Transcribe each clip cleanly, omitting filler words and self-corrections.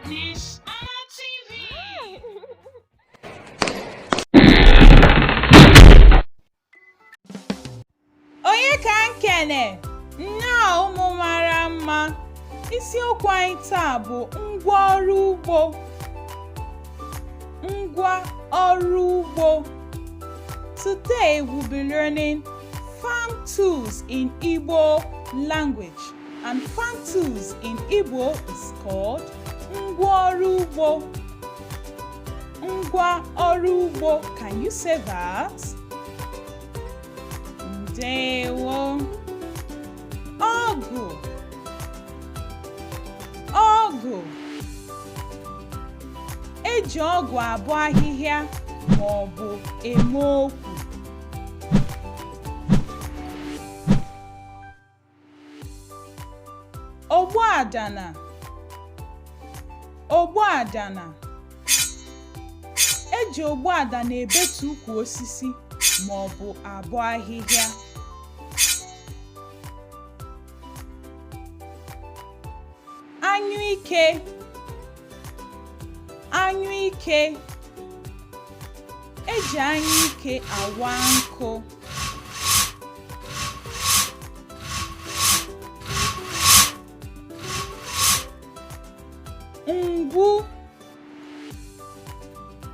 Miss Anna TV. Onye ka m kene? Nnọọ ụmụ mara mma. Isiokwu anyị taa bụ ngwa ọrụ ugbo. Ngwa ọrụ ugbo. Today we'll be learning farm tools in Igbo language. And farm tools in Igbo is called ngwa ọrụ ugbo. Ngwa ọrụ ugbo. Can you say that? Ndewo. Ọgụ. Ọgụ. Eji ọgụ abọ ahịhịa ma ọ bụ eme okwu. Ogbuadana. Ogbuadana. Eji ogbuadana ebetu ukwu osisi ma ọ bụ abọ ahịhịa. Anyụike. Anyụike. Eji anyụike awa nkụ. Ngwu.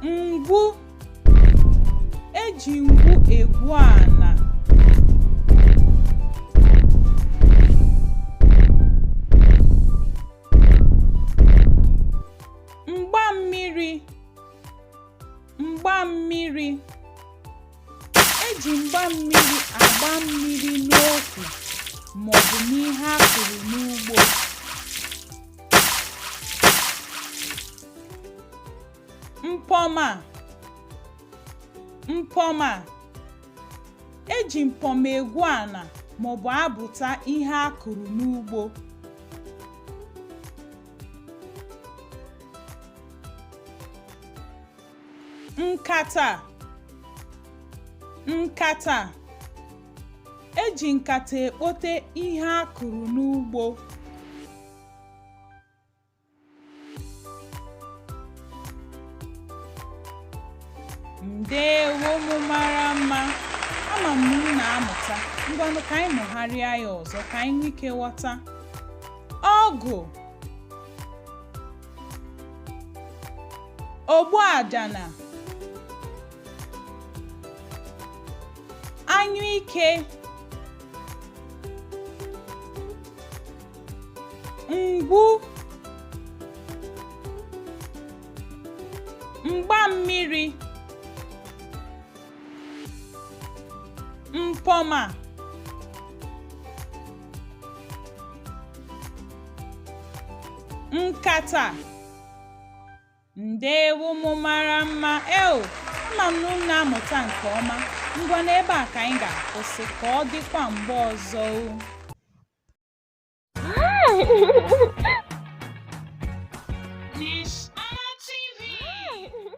Ngwu. Eji ngwu egwu ana. Mgba mmiri. Mgba mmiri. Eji mgba mmiri agba mmiri n'okwu maọbụ n'ihe a kụrụ n'ugbo. Mpọma. Mpọma. Eji mpọma egwu ana maọbụ abụta ihe a kụrụ n'ugbo. Nkata. Nkata. Eji nkata ekpote ihe a kụrụ n'ugbo. Ndewo ụmụ mara mma. Ama m na unu na-amụta. Ngwanụ ka anyị mụgharịa ya ọzọ ka anyị nwee ike ghọta. Ọgụ. Ogbuadana. Anyụike. Ngwu. Mgba mmiri. Mpọma. Nkata. Ndewo ụmụ mara mma. Eo, ama m na unu na-amụta nke ọma. Ngwa n'ebe a ka anyị ga-akwụsị ka ọ dịkwa mgbe ọzọ. Miss